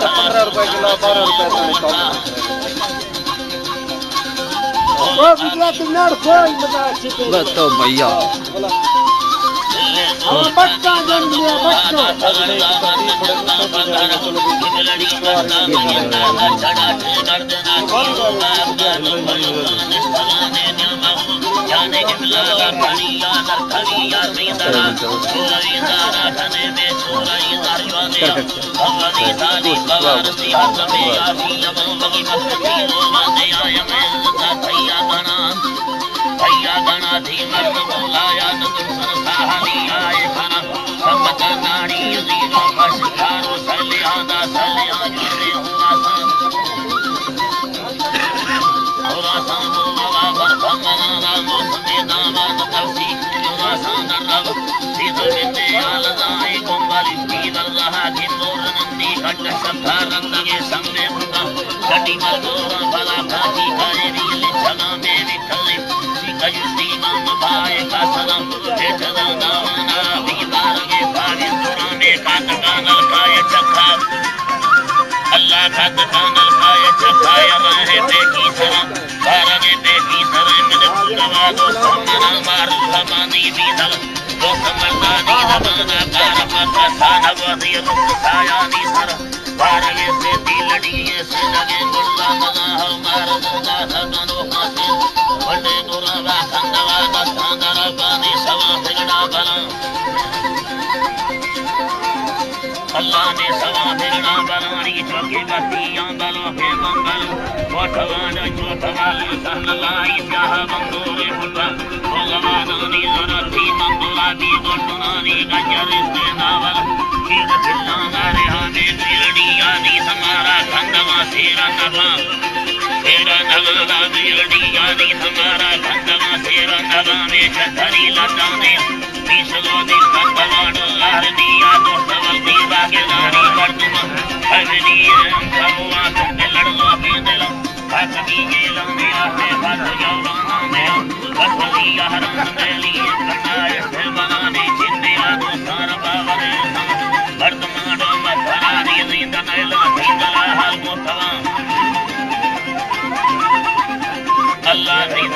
پندرہ روپے کلو، بارہ روپے تاں کم۔ بس تو بھیا۔ بچہ جنم لیا، بچہ۔ اللہ کا دکان الکائے چکائے راہ ٹیکی سرا، بارہ ٹیکی سرا من پورا دوست منا مار زمانی دیدل، دوست مردانی زمانہ کار پکا سانہ وزیر سایانی سرا، بارہ سے دی لڑی سے لگے گلا منا ہمار دودا سگنو کاسے، بڑے نورا کندوا دستان ربانی سوا پھرڑا بلا۔ اللہ نے سوا پھرڑا بلانی چوکی بستیاں بلو کے بنگلو، کوٹوانا چوٹوالی سن لائی جاہ بندورے بٹا۔ بی گڈنانی گجر استیں داول، پیر چلان دارے ہمیں پیرڑی یادی سمارا کھندگا سیرا نبا۔ سیرا نبا پیرڑی یادی سمارا کھندگا سیرا نبا میں چھتری لٹانے۔ پیش گودی کھندگا ڈو آرمی یا دوست ولدی باگے داری مردم۔ ہر دنیا ہم سبوا کھندے لڑوا کے دلوں۔ اللہ